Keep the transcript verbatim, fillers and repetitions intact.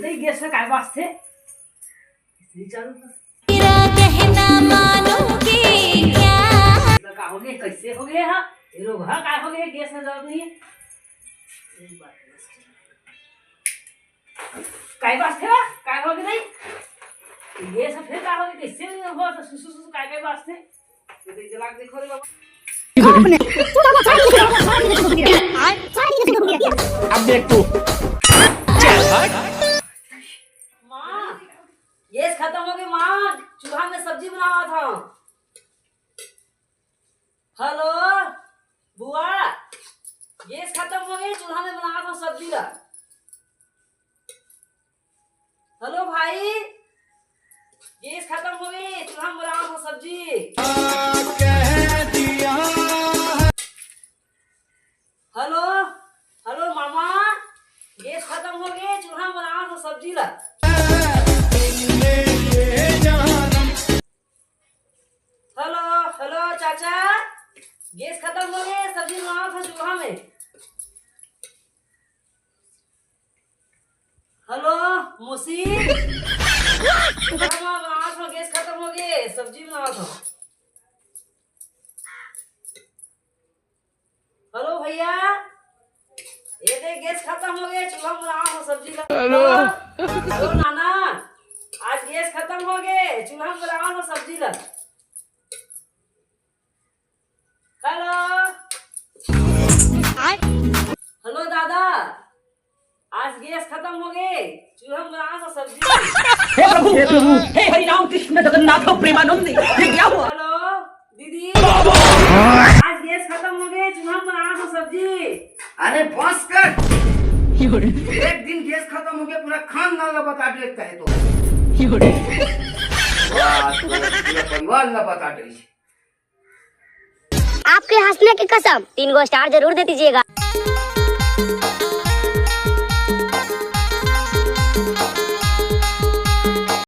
नहीं, गैस में काय बात थे? नहीं चालू था। मेरा कहना मानोगे क्या? का हो गया? कैसे हो गया? हाँ, ये लोग, हाँ, काय हो गया? गैस में जरूरत नहीं है। काय बात थे? काय हो गया? नहीं, गैस में फिर का हो गया? कैसे हो गया? सुसु सुसु काय काय बात थे? ये देख, जला के देखो रे बाबा। अब देख तू। माँ, गैस खत्म हो गई माँ, चूल्हा में सब्जी बनावा था। हेलो बुआ, गैस खत्म हो गई, चूल्हा में बनावा था सब्जी ला। हेलो भाई, गैस खत्म हो गई, चूल्हा में बनावा था सब्जी। हेलो, हेलो मामा, गैस खत्म हो गई, चूल्हा में बनावा था सब्जी ला। हेलो, हेलो चाचा, गैस खत्म हो गई, सब्जी बनावा था चूल्हा में। हेलो मौसी, चूल्हा में बनावा था, गैस खत्म हो गई, सब्जी बनावा था। हेलो भैया, ये देख गैस खत्म हो गया, चूल्हा में बनावा था सब्जी ला। हेलो। हेलो नाना, आज गैस खत्म हो गए, चूल्हा में बनावा था सब्जी ला। हेलो। हेलो दादा, आज गैस खत्म हो गए, चूल्हा में बनावा था सब्जी। हे प्रभु, हे प्रभु, हे हरि राम कृष्ण जगन्नाथ प्रेमानंद, ये क्या हुआ? हेलो दीदी, आज गैस खत्म हो गए, चूल्हा में बनावा था सब्जी। अरे बस कर। एक दिन गैस खत्म हो गया, पूरा खानदान ला बता दे कहे तो। वाह, तो पूरा परिवार ला बता दे। आपके हंसने की कसम, तीन गो स्टार जरूर दे दीजिएगा।